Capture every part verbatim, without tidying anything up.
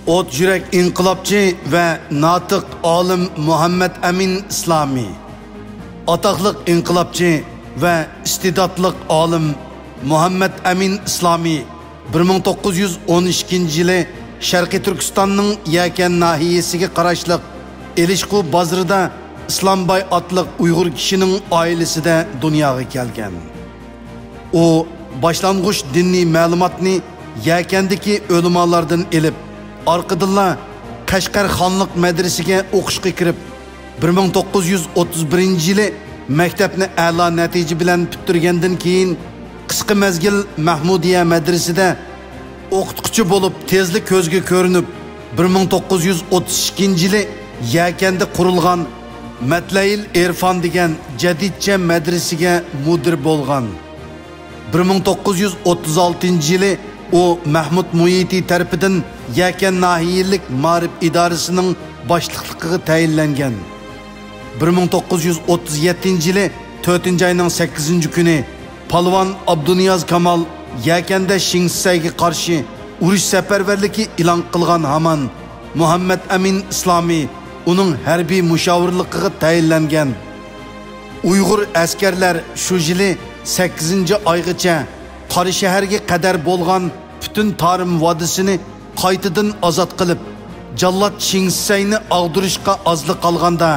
ئوت يۈرەك ئىنقىلابچى ۋە ناتىق ئالىم مۇھەممەد ئەمىن ئىسلامى. ئاتاقلىق ئىنقىلابچى ۋە ئىستېداتلىق ئالىم مۇھەممەد ئەمىن ئىسلامى بىر مىڭ توققۇز يۈز ئون ئىككىنچى يىلى شەرقىي تۈركىستاننىڭ يەكەن ناھىيەسىگە قاراشلىق ئېلىشقۇ بازىرىدا ئىسلامباي ئاتلىق ئۇيغۇر كىشىنىڭ ئائىلىسىدە دۇنياغا كەلگەن. ئۇ باشلانغۇچ دىنىي مەلۇماتنى يەكەندىكى ئۆلىمالاردىن ئېلىپ، ئارقىدىنلا قەشقەر خانلىق مەدرىسىگە ئوقۇشقا كىرىپ، بىر مىڭ توققۇز يۈز ئوتتۇز بىرىنچى يىلى مەكتەپنى ئەلا نەتىجە بىلەن پۈتتۈرگەندىن كېيىن، قىسقا مەزگىل مەھمۇدىيە مەدرىسىدە ئوقۇتقۇچى بولۇپ تېزلا كۆزگە كۆرۈنۈپ، بىر مىڭ توققۇز يۈز ئوتتۇز ئىككىنچى يىلى يەكەندە قۇرۇلغان مەتلەئىل ئېرفان دېگەن جەدىدچە مەدرىسىگە مۇدىر بولغان. بىر مىڭ توققۇز يۈز ئوتتۇز ئالتىنچى يىلى ئۇ مەھمۇد مۇھىتى تەرىپىدىن يەكەن ناھىيەلىك مائارىپ ئىدارىسىنىڭ باشلىقلىقىغا تەيىنلەنگەن. بىر مىڭ توققۇز يۈز ئوتتۇز يەتتىنچى يىلى تۆتىنچى ئاينىڭ سەككىزىنچى كۈنى پالۋان ئابدۇنىياز كامال يەكەندە شىڭسەيگە قارشى ئۇرۇش سەپەرۋەرلىكى ئېلان قىلغان ھامان مۇھەممەد ئەمىن ئىسلامى ئۇنىڭ ھەربىي مۇشاۋىرلىقىغا تەيىنلەنگەن. ئۇيغۇر ئەسكەرلەر شۇ يىلى سەككىزىنچى ئايغىچە قاراشەھەرگە قەدەر بولغان پۈتۈن تارىم ۋادىسىنى قايتىدىن ئازاد قىلىپ، جاللات شىڭسەينى ئاغدۇرۇشقا ئازلا قالغاندا،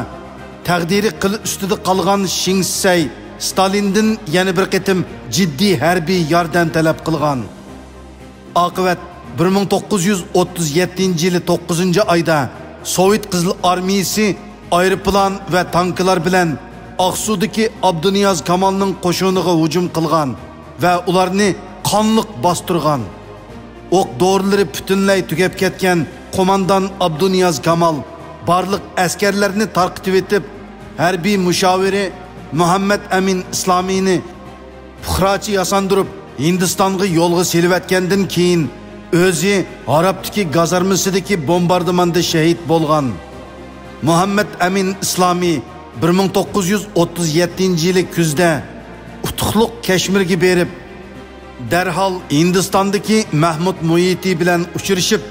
تەقدىرى قىل ئۈستىدە قالغان شىڭسەي ستالىندىن يەنە بىر قېتىم جىددىي ھەربىي ياردەم تەلەپ قىلغان. ئاقىۋەت، بىر مىڭ توققۇز يۈز ئوتتۇز يەتتىنچى يىلى توققۇزىنچى ئايدا سوۋېت قىزىل ئارمىيىسى ئايروپىلان ۋە تانكىلار بىلەن ئاقسۇدىكى ئابدۇنىياز كامالنىڭ قوشۇنىغا ھۇجۇم قىلغان ۋە ئۇلارنى قانلىق باستۇرغان. ئوق دورىلىرى پۈتۈنلەي تۈگەپ كەتكەن قوماندان ئابدۇنىياز كامال بارلىق ئەسكەرلەرنى تارقىتىۋېتىپ، ھەربىي مۇشاۋىرى مۇھەممەد ئەمىن ئىسلامىينى پۇقراچە ياساندۇرۇپ، ھىندىستانغا يولغا سېلىۋەتكەندىن كېيىن، ئۆزى ھارابتىكى گازارمىسىدىكى بومباردىماندا شېھىت بولغان. مۇھەممەد ئەمىن ئىسلامى بىر مىڭ توققۇز يۈز ئوتتۇز يەتتىنچى يىلى كۈزدە ئۇتۇقلۇق كەشمىرگە بېرىپ، دەرھال ھىندىستاندىكى مەھمۇد مۇھىتى بىلەن ئۇچرىشىپ،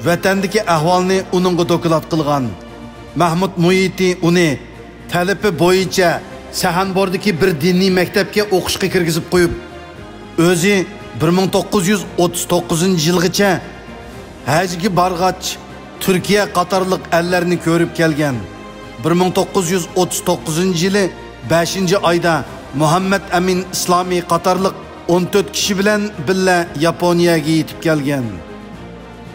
ۋەتەندىكى ئەھۋالنى ئۇنىڭغا دوكلات قىلغان. مەھمۇد مۇھىتى ئۇنى تەلىپى بويىچە سەھەنبوردىكى بىر دىنىي مەكتەپكە ئوقۇشقا كىرگۈزۈپ قويۇپ، ئۆزى بىر مىڭ توققۇز يۈز ئوتتۇز توققۇزىنچى يىلغىچە ھەجگە بارغاچ، تۈركىيە قاتارلىق ئەللەرنى كۆرۈپ كەلگەن. بىر مىڭ توققۇز يۈز ئوتتۇز توققۇزىنچى يىلى بەشىنچى ئايدا مۇھەممەد ئەمىن ئىسلامى قاتارلىق ئون تۆت كىشى بىلەن بىللە ياپونىيەگە يېتىپ كەلگەن.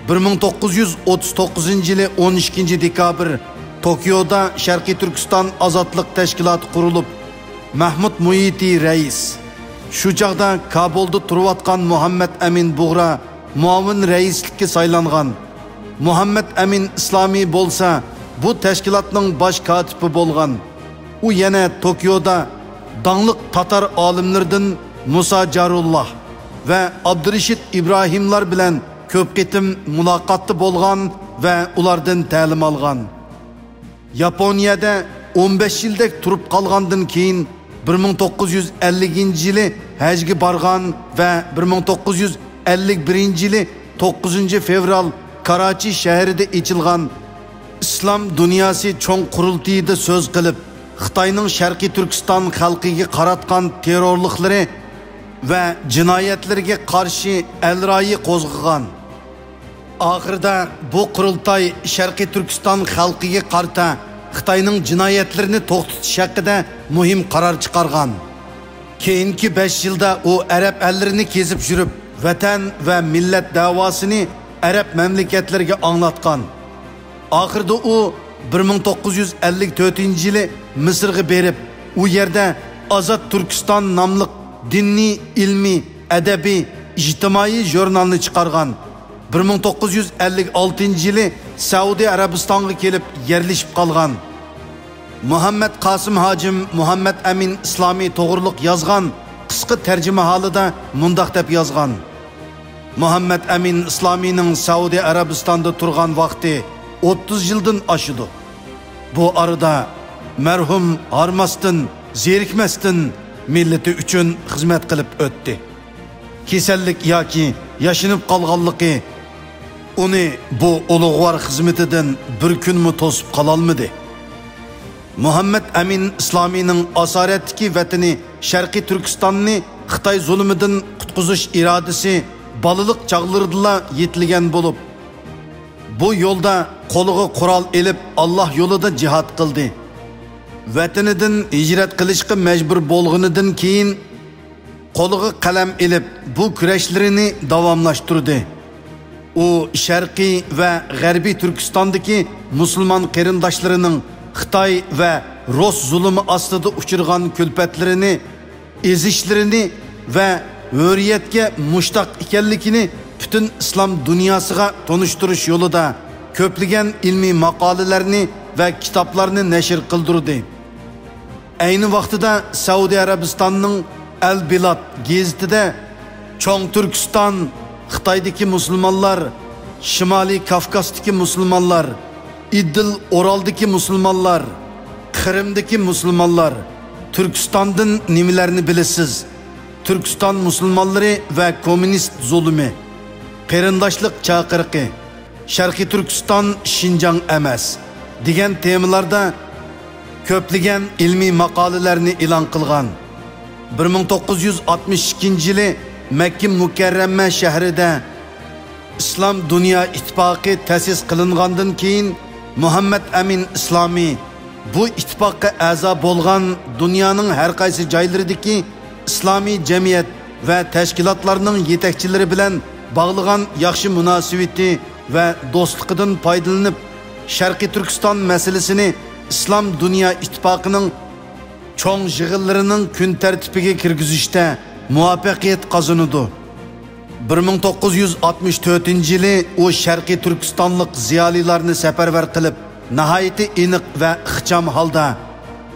بىر مىڭ توققۇز يۈز ئوتتۇز توققۇزىنچى يىلى ئون ئىككىنچى دېكابىر توكيودا شەرقىي تۈركىستان ئازادلىق تەشكىلاتى قۇرۇلۇپ، مەھمۇد مۇھىتى رەئىس، شۇ چاغدا كابۇلدا تۇرۇۋاتقان مۇھەممەد ئەمىن بۇغرا مۇئاۋىن رەئىسلىككە سايلانغان. مۇھەممەد ئەمىن ئىسلامى بولسا بۇ تەشكىلاتنىڭ باش كاتىپى بولغان. ئۇ يەنە توكيودا داڭلىق تاتار ئالىملىرىدىن مۇسا جارۇللا ۋە ئابدۇرېشىت ئىبراھىملار بىلەن كۆپ قېتىم مۇلاقاتتا بولغان ۋە ئۇلاردىن تەلىم ئالغان. ياپونىيەدە ئون بەش يىلدەك تۇرۇپ قالغاندىن كېيىن، بىر مىڭ توققۇز يۈز ئەللىكىنچى يىلى ھەجگە بارغان ۋە بىر مىڭ توققۇز يۈز ئەللىك بىرىنچى يىلى توققۇزىنچى فېۋرال كاراچى شەھىرىدە ئېچىلغان ئىسلام دۇنياسى چوڭ قۇرۇلتىيىدا سۆز قىلىپ، خىتاينىڭ شەرقىي تۈركىستان خەلقىگە قاراتقان تېررورلۇقلىرى ۋە جىنايەتلىرىگە قارشى ئەلرايى قوزغىغان. ئاخىرىدا بۇ قۇرۇلتاي شەرقىي تۈركىستان خەلقىگە قارىتا خىتاينىڭ جىنايەتلىرىنى توختىتىش ھەققىدە مۇھىم قارار چىقارغان. كېيىنكى بەش يىلدا ئۇ ئەرەب ئەللىرىنى كېزىپ يۈرۈپ، ۋەتەن ۋە مىللەت دەۋاسىنى ئەرەب مەملىكەتلىرىگە ئاڭلاتقان. ئاخىرىدا ئۇ بىر مىڭ توققۇز يۈز ئەللىك تۆتىنچى يىلى مىسىرغا بېرىپ، ئۇ يەردە ئازاد تۈركىستان ناملىق دىنىي، ئىلمىي، ئەدەبىي، ئىجتىمائىي ژۇرنالنى چىقارغان. بىر مىڭ توققۇز يۈز ئەللىك ئالتىنچى يىلى سەئۇدى ئەرەبىستانغا كېلىپ يەرلىشىپ قالغان. مۇھەممەد قاسىم ھاجىم مۇھەممەد ئەمىن ئىسلامى توغرۇلۇق يازغان قىسقا تەرجىمىھالىدا مۇنداق دەپ يازغان: مۇھەممەد ئەمىن ئىسلامىنىڭ سەئۇدى ئەرەبىستاندا تۇرغان ۋاقتى ئوتتۇز يىلدىن ئاشىدۇ. بۇ ئارىدا مەرھۇم ھارماستىن، زېرىكمەستىن مىللىتى ئۈچۈن خىزمەت قىلىپ ئۆتتى. كېسەللىك ياكى ياشىنىپ قالغانلىقى ئۇنى بۇ ئۇلۇغۋار خىزمىتىدىن بىر كۈنمۇ توسۇپ قالالمىدى. مۇھەممەد ئەمىن ئىسلامىينىڭ ئاسارەتتىكى ۋەتىنى شەرقىي تۈركىستاننى خىتاي زۇلۇمىدىن قۇتقۇزۇش ئىرادىسى بالىلىق چاغلىرىدىلا يېتىلگەن بولۇپ، بۇ يولدا قولىغا قورال ئېلىپ، ئاللاھ يولىدا جىھاد قىلدى. ۋەتىنىدىن ھىجرەت قىلىشقا مەجبۇر بولغىنىدىن كېيىن، قولىغا قەلەم ئېلىپ، بۇ كۈرەشلىرىنى داۋاملاشتۇردى. ئۇ شەرقىي ۋە غەربىي تۈركىستاندىكى مۇسۇلمان قېرىنداشلىرىنىڭ خىتاي ۋە رۇس زۇلۇمى ئاستىدا ئۇچرىغان كۈلپەتلىرىنى، ئېزىشلىرىنى ۋە ھۆرىيەتكە مۇشتاق ئىكەنلىكىنى پۈتۈن ئىسلام دۇنياسىغا تونۇشتۇرۇش يولىدا كۆپلىگەن ئىلمىي ماقالىلەرنى ۋە كىتابلارنى نەشر قىلدۇردى. ئەينى ۋاقتىدا سەئۇدى ئەرەبىستاننىڭ ئەل بىلاد گېزىتىدە چوڭ تۈركىستان، خىتايدىكى مۇسۇلمانلار، شىمالىي كافكاستىكى مۇسۇلمانلار، ئىدىل ئورالدىكى مۇسۇلمانلار، قىرىمدىكى مۇسۇلمانلار، تۈركىستاندىن نېمىلەرنى بىلىسىز؟ تۈركىستان مۇسۇلمانلىرى ۋە كوممۇنىست زۇلۇمى، قېرىنداشلىق چاقىرىقى، شەرقىي تۈركىستان شىنجاڭ ئەمەس دېگەن تېمىلاردا كۆپلىگەن ئىلمىي ماقالىلەرنى ئېلان قىلغان. بىر مىڭ توققۇز يۈز ئاتمىش ئىككىنچى يىلى مەككە مۇكەررەمە شەھىرىدە ئىسلام دۇنيا ئىتتىپاقى تەسىس قىلىنغاندىن كېيىن، مۇھەممەد ئەمىن ئىسلامى بۇ ئىتتىپاققا ئەزا بولغان دۇنيانىڭ ھەر قايسى جايلىرىدىكى ئىسلامىي جەمئىيەت ۋە تەشكىلاتلارنىڭ يېتەكچىلىرى بىلەن باغلىغان ياخشى مۇناسىۋىتى ۋە دوستلۇقىدىن پايدىلىنىپ، شەرقىي تۈركىستان مەسىلىسىنى ئىسلام دۇنيا ئىتتىپاقىنىڭ چوڭ يىغىنلىرىنىڭ كۈن تەرتىپىگە كىرگۈزۈشتە مۇۋەپپەقىيەت قازىنىدۇ. بىر مىڭ توققۇز يۈز ئاتمىش تۆتىنچى يىلى ئۇ شەرقىي تۈركىستانلىق زىيالىيلارنى سەپەرۋەر قىلىپ، ناھايىتى ئېنىق ۋە ئىخچام ھالدا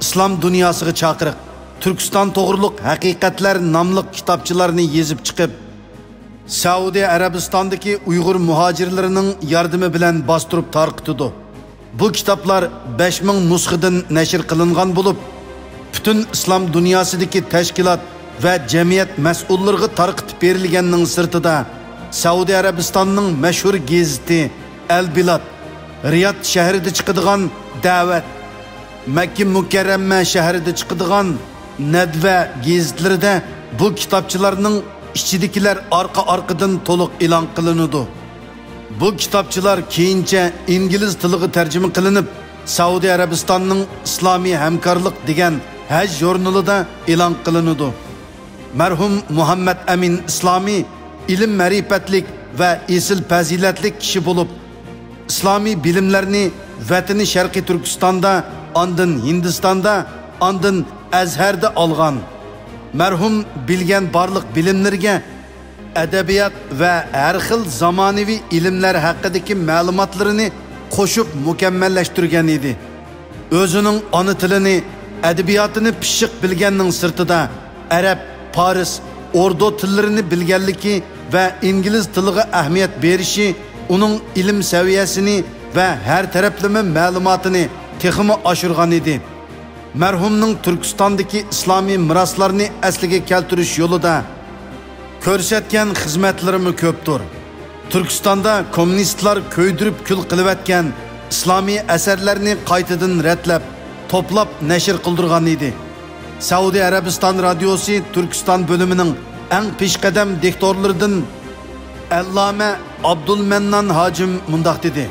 ئىسلام دۇنياسىغا چاقىرىق، تۈركىستان توغرۇلۇق ھەقىقەتلەر ناملىق كىتابچىلارنى يېزىپ چىقىپ، سەئۇدى ئەرەبىستاندىكى ئۇيغۇر مۇھاجىرلىرىنىڭ ياردىمى بىلەن باستۇرۇپ تارقىتىدۇ. بۇ كىتابلار بەش مىڭ نۇسخىدىن نەشر قىلىنغان بولۇپ، پۈتۈن ئىسلام دۇنياسىدىكى تەشكىلات ۋە جەمئىيەت مەسئۇللىرىغا تارقىتىپ بېرىلگەننىڭ سىرتىدا، سەئۇدى ئەرەبىستاننىڭ مەشھۇر گېزىتى ئەل بىلاد، رىياد شەھىرىدە چىقىدىغان دەۋەت، مەككە مۇكەررەمە شەھىرىدە چىقىدىغان نەدۋە گېزىتلىرىدە بۇ كىتابچىلارنىڭ ئىچىدىكىلەر ئارقا-ئارقىدىن تولۇق ئېلان قىلىنىدۇ. بۇ كىتابچىلار كېيىنچە ئىنگلىز تىلىغا تەرجىمە قىلىنىپ، سەئۇدى ئەرەبىستاننىڭ ئىسلامىي ھەمكارلىق دېگەن ھەج ژۇرنىلىدا ئېلان قىلىنىدۇ. مەرھۇم مۇھەممەد ئەمىن ئىسلامى ئىلىم-مەرىپەتلىك ۋە ئېسىل پەزىلەتلىك كىشى بولۇپ، ئىسلامىي بىلىملەرنى ۋەتىنى شەرقىي تۈركىستاندا، ئاندىن ھىندىستاندا، ئاندىن ئەزھەردە ئالغان. مەرھۇم بىلگەن بارلىق بىلىملىرىگە ئەدەبىيات ۋە ھەر خىل زامانىۋى ئىلىملەر ھەققىدىكى مەلۇماتلىرىنى قوشۇپ مۇكەممەللەشتۈرگەن ئىدى. ئۆزىنىڭ ئانا تىلىنى، ئەدەبىياتىنى پىششىق بىلگەننىڭ سىرتىدا، ئەرەب، پارس، ئوردۇ تىللىرىنى بىلگەنلىكى ۋە ئىنگلىز تىلىغا ئەھمىيەت بېرىشى ئۇنىڭ ئىلىم سەۋىيەسىنى ۋە ھەر تەرەپلىمە مەلۇماتىنى تېخىمۇ ئاشۇرغان ئىدى. مەرھۇمنىڭ تۈركىستاندىكى ئىسلامىي مىراسلارنى ئەسلىگە كەلتۈرۈش يولىدا كۆرسەتكەن خىزمەتلىرىمۇ كۆپتۇر. تۈركىستاندا كوممۇنىستلار كۆيدۈرۈپ كۈل قىلىۋەتكەن ئىسلامىي ئەسەرلەرنى قايتىدىن رەتلەپ، توپلاپ نەشر قىلدۇرغان ئىدى. سەئۇدى ئەرەبىستان رادىيوسى تۈركىستان بۆلۈمىنىڭ ئەڭ پېشقەدەم دىكتورلىرىدىن ئەللامە ئابدۇلمەننان ھاجىم مۇنداق دېدى: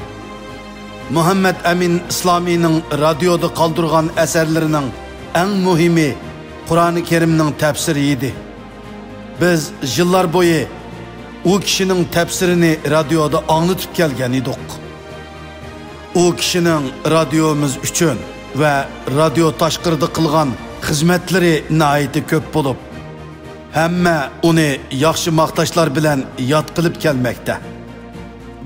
مۇھەممەد ئەمىن ئىسلامىينىڭ رادىيودا قالدۇرغان ئەسەرلىرىنىڭ ئەڭ مۇھىمى قۇرئانى كەرىمنىڭ تەپسىرى ئىدى. بىز يىللار بويى ئۇ كىشىنىڭ تەپسىرىنى رادىيودا ئاڭلىتىپ كەلگەن ئىدۇق. ئۇ كىشىنىڭ رادىيومىز ئۈچۈن ۋە رادىيو تاشقىرىدا قىلغان خىزمەتلىرى ناھايىتى كۆپ بولۇپ، ھەممە ئۇنى ياخشى ماختاشلار بىلەن ياد قىلىپ كەلمەكتە.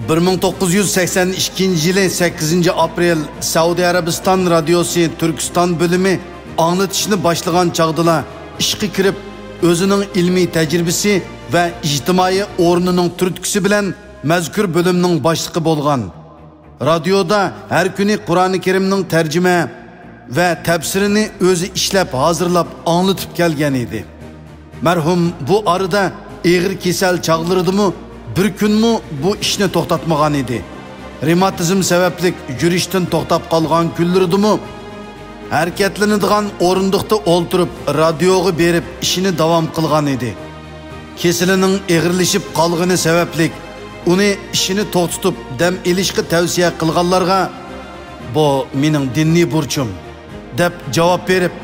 بىر مىڭ توققۇز يۈز سەكسەن ئىككىنچى يىلى سەككىزىنچى ئاپرېل سەئۇدى ئەرەبىستان رادىيوسى تۈركىستان بۆلۈمى ئاڭلىتىشنى باشلىغان چاغدىلا ئىشقا كىرىپ، ئۆزىنىڭ ئىلمىي تەجرىبىسى ۋە ئىجتىمائىي ئورنىنىڭ تۈرتكىسى بىلەن مەزكۇر بۆلۈمنىڭ باشلىقى بولغان. رادىيودا ھەر كۈنى قۇرئانى كەرىمنىڭ تەرجىمە ۋە تەپسىرىنى ئۆزى ئىشلەپ ھازىرلاپ ئاڭلىتىپ كەلگەن ئىدى. مەرھۇم بۇ ئارىدا ئېغىر كېسەل چاغلىرىدىمۇ بىر كۈنمۇ بۇ ئىشنى توختاتمىغان ئىدى. رېماتىزم سەۋەبلىك يۈرۈشتىن توختاپ قالغان كۈنلىرىدىمۇ ھەرىكەتلىنىدىغان ئورۇندۇقتا ئولتۇرۇپ، رادىيوغا بېرىپ ئىشىنى داۋام قىلغان ئىدى. كېسىلىنىڭ ئېغىرلىشىپ قالغىنى سەۋەبلىك ئۇنى ئىشىنى توختىتىپ دەم ئېلىشقا تەۋسىيە قىلغانلارغا، «بۇ مېنىڭ دىنىي بۇرچۇم» دەپ جاۋاب بېرىپ،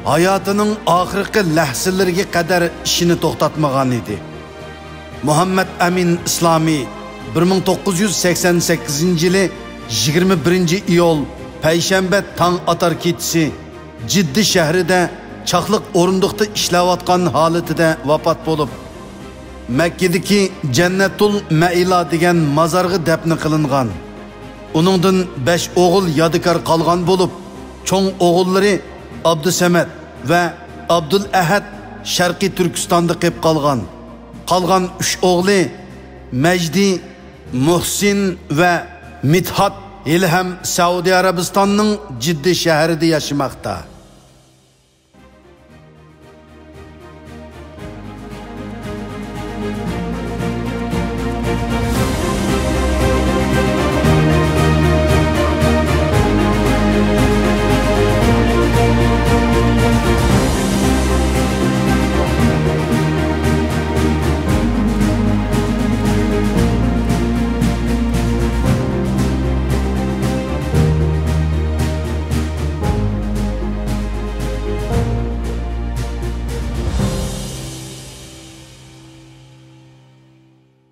ھاياتىنىڭ ئاخىرقى لەھزىلىرىگە قەدەر ئىشىنى توختاتمىغان ئىدى. مۇھەممەد ئەمىن ئىسلامى بىر مىڭ توققۇز يۈز سەكسەن سەككىزىنچى يىلى يىگىرمە بىرىنچى ئىيۇل، پەيشەنبە تاڭ ئاتار كېچىسى جىددە شەھىرىدە چاقلىق ئورۇندۇقتا ئىشلەۋاتقان ھالىتىدە ۋاپات بولۇپ، مەككىدىكى جەننەتۇل مەئىلا دېگەن مازارغا دەپنە قىلىنغان. ئۇنىڭدىن بەش ئوغۇل يادىكار قالغان بولۇپ، چوڭ ئوغۇللىرى ئابدۇسەمەت ۋە ئابدۇل ئەھەد شەرقىي تۈركىستاندا قېپ قالغان. قالغان ئۈچ ئوغلى مەجدى، مۇھسىن ۋە مىدھات ھېلىھەم سەئۇدى ئەرەبىستاننىڭ جىددە شەھىرىدە ياشىماقتا.